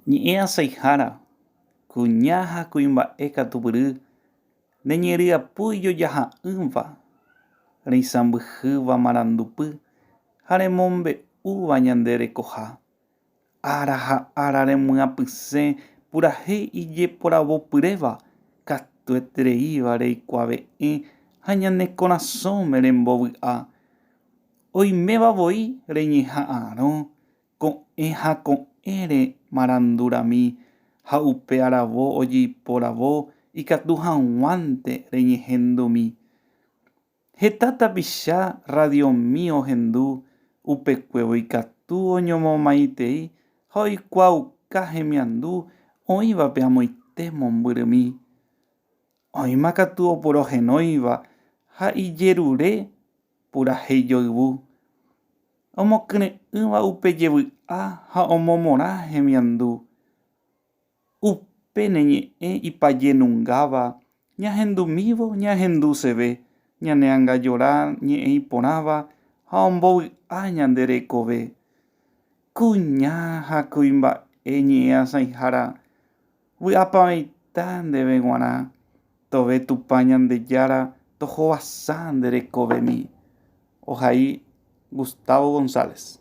Ñe'ẽ asaihára, kuña ha kuimba'e katupyry, ne ñe'ẽryapu ijojaha'ỹva, reisãmbyhýva marandupy ha remombe'úva ñande rekoha. Ára ha ára remyapysẽ purahéi ijeporavopyréva katuetereíva reikuave'ẽ ha ñane korasõme rembovy'a. Oiméva voi reñeha'arõ Ko'ẽ ha ko'ẽre marandurami ha upe aravo ojeiporavo ikatu hag̃uánte reñehendumi. Heta tapicha radiomi ohendu upekuévo ikatu oñomomaitei ha oikuaauka hemiandu oĩvape amoite mombyrymi. Oĩma katu oporohenóiva ha ijerure purahéi joyvu. Omokyre'ỹva upe jevy'a ha omomorã hemiandu. Upe ne ñe'ẽ ipajenungáva ñahendumívo ñahenduseve ñane angajora ñe'ẽ iporãva ha ombovy'a ñande rekove. Kuña ha kuimba'e ñe'ẽ asãihára, vy'apavẽita ndéve g̃uarã, tove Tupã Ñandejára tohovasa nde rekovemi. Ohai Gustavo González.